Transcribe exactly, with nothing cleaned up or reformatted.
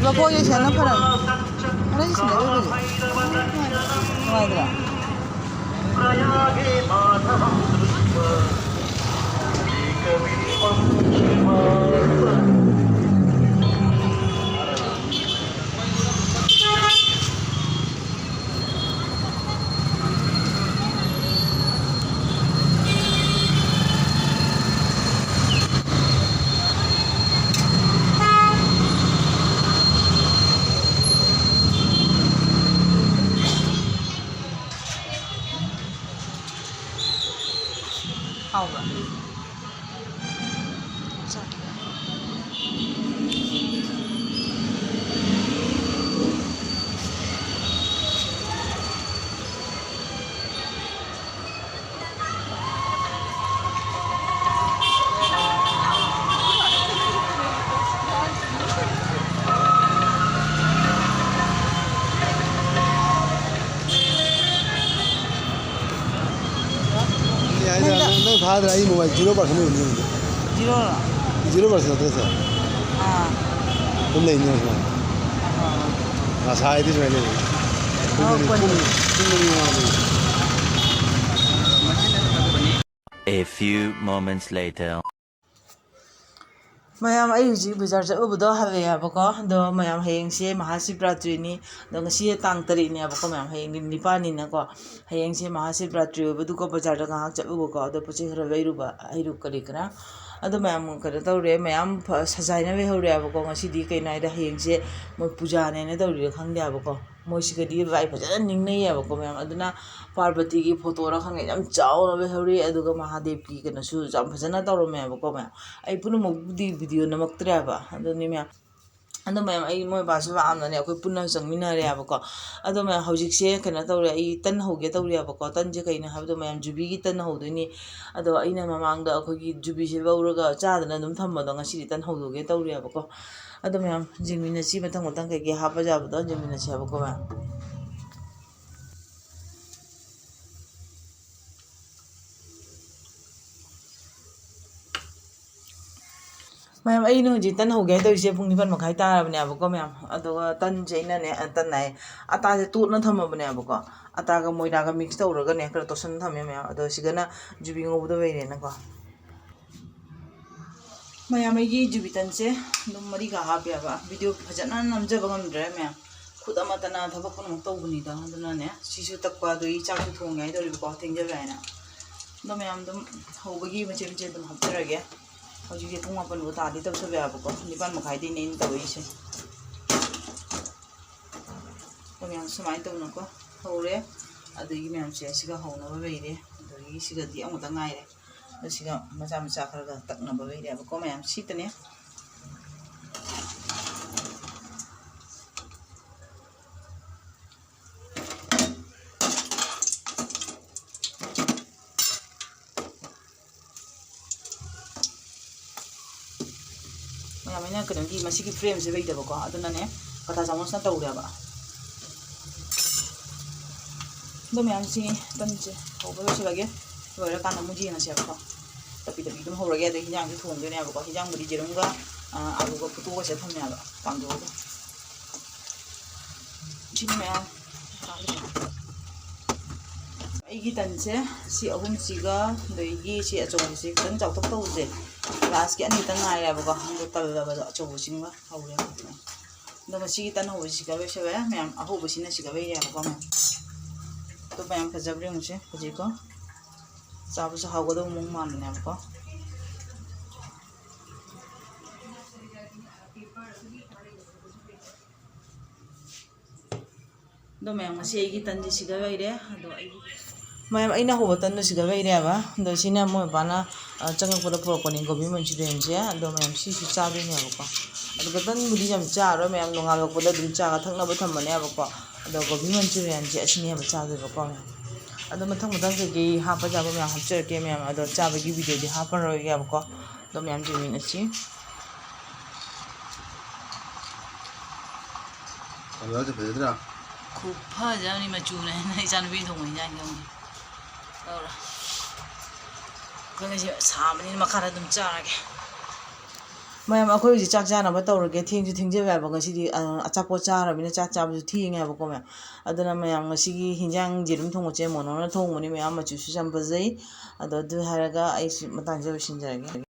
ꯃꯈꯣꯡꯁꯦ ꯁꯤꯅ ꯐꯔꯝꯃꯤ꯫ ꯈꯔ ꯁꯤꯟꯅꯗꯕ ꯍꯧꯖꯤꯛ꯫ ꯅꯨꯡꯉꯥꯏꯗ꯭ꯔꯥ? ꯍꯥꯎꯕ꯭ꯔꯥ? ꯌꯥꯏꯗ, ꯅꯪ, ꯅꯪ ꯊꯥꯗ꯭ꯔꯥ? ꯑꯩ ꯃꯣꯕꯥꯏꯜ zero percent ꯑꯣꯏꯕꯅꯤ ꯍꯧꯖꯤꯛ꯫ Zero ꯔꯣ? Zero percent ꯅꯠꯇ꯭ꯔꯦ, ꯁꯦ꯫ ꯑꯥ꯫ ꯑꯗꯨꯝ ꯂꯩꯅꯤ ꯁꯨꯃꯥꯏꯅ꯫ ꯑꯣ꯫ ꯉꯁꯥꯏꯗꯤ ꯁꯨꯃꯥꯏꯅ ꯂꯩ꯫ ꯑꯣ, ꯄꯨꯡ ꯑꯅꯤ, ꯀꯣꯟꯅ꯫ ꯄꯨꯡ ꯑꯅꯤ ꯃꯃꯥꯡꯗ꯫ A few moments later. ꯃꯌꯥꯝ, ꯑꯩ ꯍꯧꯖꯤꯛ ꯕꯖꯥꯔ ꯆꯠꯂꯨꯕꯗꯣ ꯍꯜꯂꯛꯑꯦꯕꯀꯣ꯫ ꯑꯗꯣ ꯃꯌꯥꯝ, ꯍꯌꯦꯡꯁꯦ ꯃꯍꯥꯁꯤꯕꯔꯥꯇ꯭ꯔꯤꯅꯤ꯫ ꯑꯗꯣ ꯉꯁꯤ ꯇꯥꯡ ꯇꯔꯦꯠꯅꯦꯕꯀꯣ ꯃꯌꯥꯝ, ꯍꯌꯦꯡꯗꯤ ꯅꯤꯄꯥꯜꯅꯤꯅꯀꯣ꯫ ꯍꯌꯦꯡꯁꯦ ꯃꯍꯥꯁꯤꯕꯔꯥꯇ꯭ꯔꯤ ꯑꯣꯏꯕꯗꯨꯀꯣ ꯕꯖꯥꯔꯗ ꯉꯥꯏꯍꯥꯛ ꯆꯠꯂꯨꯕꯀꯣ꯫ ꯑꯗꯣ ꯄꯣꯠ ꯆꯩ ꯈꯔ ꯂꯩꯔꯨꯕ, ꯍꯩꯔꯨꯛ ꯀꯔꯤ ꯀꯔꯥ꯫ ꯑꯗꯣ ꯃꯌꯥꯝ ꯀꯩꯅꯣ ꯇꯧꯔꯦ, ꯃꯌꯥꯝ ꯐ-, ꯁꯖꯥꯏꯅ ꯂꯩꯍꯧꯔꯦꯕꯀꯣ꯫ ꯉꯁꯤꯗꯤ ꯀꯩꯅꯣ ꯍꯥꯏꯗ ꯍꯌꯦꯡꯁꯦ ꯃꯣꯏ ꯄꯨꯖꯥꯅꯦꯅ ꯇꯧꯔꯤꯔꯥ ꯈꯪꯗꯦꯕꯀꯣ꯫ ꯃꯣꯏꯁꯤꯒꯗꯤ ꯂꯥꯏ ꯐꯖꯅ ꯅꯤꯡꯅꯩꯌꯦꯕꯀꯣ ꯃꯌꯥꯝ꯫ ꯑꯗꯨꯅ ꯄꯥꯔꯕꯇꯤꯒꯤ ꯐꯣꯇꯣꯔ ꯈꯪꯗꯦ ꯌꯥꯝ ꯆꯥꯎꯅ ꯂꯩꯍꯧꯔꯤ, ꯑꯗꯨꯒ ꯃꯍꯥꯗꯦꯕꯀꯤ ꯀꯩꯅꯣꯁꯨ ꯌꯥꯝ ꯐꯖꯅ ꯇꯧꯔꯝꯃꯦꯕꯀꯣ ꯃꯌꯥꯝ꯫ ꯑꯩ ꯄꯨꯝꯅꯃꯛꯄꯨꯗꯤ ꯚꯤꯗꯤꯑꯣ ꯅꯝꯃꯛꯇ꯭ꯔꯦꯕ꯫ ꯑꯗꯨꯅꯤ ꯃꯌꯥꯝ꯫ ꯑꯗꯣ ꯃꯌꯥꯝ, ꯑꯩ ꯃꯣꯏ ꯕꯥꯁꯨ ꯂꯥꯛꯑꯝꯅꯅꯦ ꯑꯩꯈꯣꯏ ꯄꯨꯟꯅ ꯆꯪꯃꯤꯟꯅꯔꯦꯕꯀꯣ꯫ ꯑꯗꯣ ꯃꯌꯥꯝ, ꯍꯧꯖꯤꯛꯁꯦ ꯀꯩꯅꯣ ꯇꯧꯔꯦ, ꯑꯩ ꯇꯟ ꯍꯧꯒꯦ ꯇꯧꯔꯤꯑꯕꯀꯣ꯫ ꯇꯟꯁꯦ ꯀꯩꯅꯣ ꯍꯥꯏꯕꯗꯣ ꯃꯌꯥꯝ, ꯖꯨꯕꯤꯒꯤ ꯇꯟ ꯍꯧꯗꯣꯏꯅꯤ꯫ ꯑꯗꯣ ꯑꯩꯅ ꯃꯃꯥꯡꯗ ꯑꯩꯈꯣꯏꯒꯤ ꯖꯨꯕꯤꯁꯦ ꯂꯧꯔꯒ ꯆꯥꯗꯅ ꯑꯗꯨꯝ ꯊꯝꯕꯗꯣ ꯉꯁꯤꯗꯤ ꯇꯟ ꯍꯧꯗꯣꯛꯀꯦ ꯇꯧꯔꯤꯑꯕꯀꯣ꯫ ꯑꯗꯣ ꯃꯌꯥꯝ, ꯌꯦꯡꯃꯤꯟꯅꯁꯤ, ꯃꯊꯪ ꯃꯊꯪ ꯀꯩꯀꯩ ꯍꯥꯞꯄ ꯌꯥꯕꯗꯣ ꯌꯦꯡꯃꯤꯟꯅꯁꯤ ꯍꯥꯏꯕꯀꯣ ꯃꯌꯥꯝ꯫ ꯃꯌꯥꯝ, ꯑꯩꯅ ꯍꯧꯖꯤꯛ ꯇꯟ ꯍꯧꯒꯦ ꯍꯥꯏ ꯇꯧꯔꯤꯁꯦ ꯄꯨꯡ ꯅꯤꯄꯥꯟ ꯃꯈꯥꯏ ꯇꯥꯔꯕꯅꯦꯕꯀꯣ, ꯃꯌꯥꯝ꯫ ꯑꯗꯨꯒ ꯇꯟꯁꯦ ꯑꯩꯅꯅꯦ, ꯑ, ꯇꯟ ꯍꯥꯏ, ꯑꯇꯥꯁꯦ ꯇꯣꯠꯅ ꯊꯝꯃꯕꯅꯦꯕꯀꯣ꯫ ꯑꯇꯥꯒ ꯃꯣꯏꯗꯥꯒ mix ꯇꯧꯔꯒꯅꯦ, ꯈꯔ ꯇꯣꯠꯁꯟꯅ ꯊꯝꯃꯦ, ꯃꯌꯥꯝ꯫ ꯑꯗꯣ ꯁꯤꯒꯅ ꯌꯨꯕꯤ ꯉꯧꯕꯗ ꯂꯩꯔꯦꯅꯀꯣ꯫ ꯃꯌꯥꯝ, ꯑꯩꯒꯤ ꯌꯨꯕꯤ ꯇꯟꯁꯦ ꯑꯗꯨꯝ ꯃꯔꯤꯒ ꯍꯥꯞꯄꯦꯕ꯫ Video ꯐꯖꯅ ꯅꯝꯖꯕ ꯉꯝꯗ꯭ꯔꯦ, ꯃꯌꯥꯝ꯫ ꯈꯨꯠ ꯑꯃꯠꯇꯅ ꯊꯕꯛ ꯄꯨꯝꯅꯃꯛ ꯇꯧꯕꯅꯤꯗꯣ꯫ ꯑꯗꯨꯅꯅꯦ, ꯁꯤꯁꯨ ꯇꯛꯄ, ꯑꯗꯨꯒꯤ ꯆꯥꯛꯁꯨ ꯊꯣꯡꯉꯦ ꯍꯥꯏꯗꯧꯔꯤꯕꯀꯣ, ꯊꯦꯡꯖꯜꯂꯛꯑꯦꯅ꯫ ꯑꯗꯣ ꯃꯌꯥꯝ, ꯑꯗꯨꯝ ꯍꯧꯕꯒꯤ ꯃꯆꯦꯠ ꯃꯆꯦꯠ ꯑꯗꯨꯝ ꯍꯥꯞꯆꯔꯒꯦ꯫ ꯍꯧꯖꯤꯛꯇꯤ ꯄꯨꯡ ꯃꯥꯄꯟꯕꯨ ꯇꯥꯗꯤ ꯇꯧꯁꯜꯂꯛꯑꯦꯕꯀꯣ, ꯅꯤꯄꯥꯟ ꯃꯈꯥꯏꯗꯩꯅꯦ ꯑꯩꯅ ꯇꯧꯔꯛꯏꯁꯦ꯫ ꯑꯗꯣ ꯃꯌꯥꯝ, ꯁꯨꯃꯥꯏꯅ ꯇꯧꯅꯀꯣ ꯍꯧꯔꯦ꯫ ꯑꯗꯒꯤ ꯃꯌꯥꯝꯁꯦ ꯑꯁꯤꯒ ꯍꯧꯅꯕ ꯂꯩꯔꯦ꯫ ꯑꯗꯒꯤ ꯁꯤꯒꯗꯤ ꯑꯃꯨꯛꯇ ꯉꯥꯏꯔꯦ꯫ ꯑꯗ ꯁꯤꯒ ꯃꯆꯥ ꯃꯆꯥ ꯈꯔꯒ ꯇꯛꯅꯕ ꯂꯩꯔꯦꯕꯀꯣ, ꯃꯌꯥꯝ꯫ ꯁꯤꯇꯅꯦ꯫ ꯃꯌꯥꯝ, ꯑꯩꯅ ꯀꯩꯅꯣꯒꯤ, ꯃꯁꯤꯒꯤ frameꯁꯦ ꯂꯩꯇꯕꯀꯣ, ꯑꯗꯨꯅꯅꯦ ꯀꯇꯥ ꯆꯥꯃꯁꯅ ꯇꯧꯔꯦꯕ꯫ ꯑꯗꯣ ꯃꯌꯥꯝꯁꯤ ꯇꯟꯁꯦ ꯍꯧꯕ ꯂꯣꯏꯁꯤꯜꯂꯒꯦ꯫ ꯂꯣꯏꯔꯀꯥꯟꯗ ꯑꯃꯨꯛ ꯌꯦꯡꯉꯁꯦꯕꯀꯣ꯫ ꯇꯞꯄꯤ ꯇꯞꯄꯤ ꯑꯗꯨꯝ ꯍꯧꯔꯒꯦ꯫ ꯑꯗꯩ ꯍꯤꯟꯖꯥꯡꯁꯦ ꯊꯣꯡꯗꯣꯏꯅꯦꯕꯀꯣ꯫ ꯍꯤꯟꯖꯥꯡꯕꯨꯗꯤ ꯌꯦꯔꯨꯝꯒ, ꯑ, ꯑꯂꯨꯒ ꯐꯨꯠꯇꯣꯛꯑꯒ ꯁꯤꯗ ꯊꯝꯃꯦꯕ, ꯀꯥꯝꯊꯣꯛꯑꯒ꯫ ꯁꯤꯅꯤ ꯃꯌꯥꯝ꯫ ꯑꯩꯒꯤ ꯇꯟꯁꯦ ꯁꯤ ꯑꯍꯨꯝꯁꯤꯒ, ꯑꯗꯒꯤ ꯁꯤ ꯑꯆꯧꯕꯁꯦ ꯈꯤꯇꯪ ꯆꯥꯎꯇꯛ ꯇꯧꯕꯁꯦ, lastꯀꯤ ꯑꯅꯤꯇꯪ ꯉꯥꯏꯔꯦꯕꯀꯣ꯫ ꯑꯗꯣ ꯇꯜꯂꯕꯗꯣ ꯑꯆꯧꯕꯁꯤꯃꯒ ꯍꯧꯔꯦ꯫ ꯑꯗꯣ ꯉꯁꯤꯒꯤ ꯇꯟ ꯍꯧꯕꯁꯤ ꯁꯤꯒ ꯂꯣꯏꯁꯜꯂꯦ ꯃꯌꯥꯝ꯫ ꯑꯍꯧꯕꯁꯤꯅ ꯁꯤꯒ ꯂꯩꯔꯦꯕꯀꯣ ꯃꯌꯥꯝ꯫ ꯑꯇꯣꯞꯄ ꯌꯥꯝ ꯐꯖꯕ꯭ꯔꯥ ꯌꯦꯡꯉꯨꯁꯦ꯫ ꯍꯧꯖꯤꯛꯀꯣ ꯆꯥꯕꯁꯨ ꯍꯥꯎꯒꯗꯧꯕ ꯃꯑꯣꯡ ꯃꯥꯟꯕꯅꯦꯕꯀꯣ꯫ ꯑꯗꯣ ꯃꯌꯥꯝ, ꯉꯁꯤ ꯑꯩꯒꯤ ꯇꯟꯁꯦ ꯁꯤꯒ ꯂꯩꯔꯦ꯫ ꯑꯗꯣ ꯑꯩꯒꯤ ꯃꯌꯥꯝ, ꯑꯩꯅ ꯍꯧꯕ ꯇꯟꯗꯣ ꯁꯤꯒ ꯂꯩꯔꯦꯕ꯫ ꯑꯗꯣ ꯁꯤꯅ ꯃꯣꯏ ꯕꯕꯥꯅ, ꯑ, ꯆꯪꯉꯛꯄꯗ ꯄꯨꯔꯛꯄꯅꯤ, ꯒꯣꯕꯤ ꯃꯟꯆꯨꯔꯤꯌꯟꯁꯦ꯫ ꯑꯗꯣ ꯃꯌꯥꯝ, ꯁꯤꯁꯨ ꯆꯥꯗꯣꯏꯅꯦꯕꯀꯣ꯫ ꯑꯗꯨꯒ ꯇꯟꯕꯨꯗꯤ ꯌꯥꯝ ꯆꯥꯔꯣꯏ ꯃꯌꯥꯝ, ꯅꯣꯡꯉꯥꯜꯂꯛꯄꯗ ꯑꯗꯨꯝ ꯆꯥꯒ ꯊꯛꯅꯕ ꯊꯝꯕꯅꯦꯕꯀꯣ꯫ ꯑꯗꯣ ꯒꯣꯕꯤ ꯃꯟꯆꯨꯔꯤꯌꯟꯁꯦ ꯑꯁꯤꯅꯦꯕ ꯆꯥꯗꯣꯏꯕꯀꯣ ꯃꯌꯥꯝ꯫ ꯑꯗꯣ ꯃꯊꯪ ꯃꯊꯪ ꯀꯩꯀꯩ ꯍꯥꯞꯄ ꯌꯥꯕ ꯃꯌꯥꯝ ꯍꯥꯞꯆꯔꯛꯀꯦ ꯃꯌꯥꯝ꯫ ꯑꯗꯣ ꯆꯥꯕꯒꯤ videoꯗꯤ ꯍꯥꯞꯄꯔꯣꯏꯒꯦꯕꯀꯣ꯫ ꯑꯗꯣ ꯃꯌꯥꯝ ꯌꯦꯡꯃꯤꯟꯅꯁꯤ꯫ ꯀꯂꯔꯁꯦ ꯐꯖꯗ꯭ꯔꯥ? ꯈꯨꯐꯖ ꯑꯃꯅꯤ ꯃꯆꯨꯅꯦ꯫ ꯏꯆꯥꯅꯨꯄꯤꯅ ꯊꯣꯡꯕ ꯏꯟꯖꯥꯡꯁꯦ ꯑꯃꯨꯛ ꯂꯧꯔ꯫ ꯑꯩꯈꯣꯏ ꯉꯁꯤ ꯁꯥꯕꯅꯤꯅ ꯃꯈꯥꯗ ꯑꯗꯨꯝ ꯆꯥꯔꯒꯦ꯫ ꯃꯌꯥꯝ, ꯑꯩꯈꯣꯏ ꯍꯧꯖꯤꯛ ꯆꯥꯛ ꯆꯥꯅꯕ ꯇꯧꯔꯒꯦ꯫ ꯊꯦꯡꯁꯨ ꯊꯦꯡꯖꯕ ꯌꯥꯕ ꯉꯁꯤꯗꯤ, ꯑ, ꯑꯆꯥꯄꯣꯠ ꯆꯥꯔꯕꯅꯤꯅ ꯆꯥꯛ ꯆꯥꯕꯁꯨ ꯊꯦꯡꯉꯦ ꯍꯥꯏꯕꯀꯣ ꯃꯌꯥꯝ꯫ ꯑꯗꯨꯅ ꯃꯌꯥꯝ, ꯉꯁꯤꯒꯤ ꯍꯤꯟꯖꯥꯡ ꯌꯦꯔꯨꯝ ꯊꯣꯡꯕꯁꯦ ꯃꯣꯅꯣꯅ ꯊꯣꯡꯕꯅꯤ꯫ ꯃꯌꯥꯝ, ꯃꯆꯨꯁꯨ ꯌꯥꯝ ꯐꯖꯩ꯫ ꯑꯗꯣ ꯑꯗꯨ ꯍꯥꯏꯔꯒ ꯑꯩꯁꯨ ꯃꯇꯥꯡꯁꯤꯗ ꯂꯣꯏꯁꯤꯟꯖꯔꯒꯦ꯫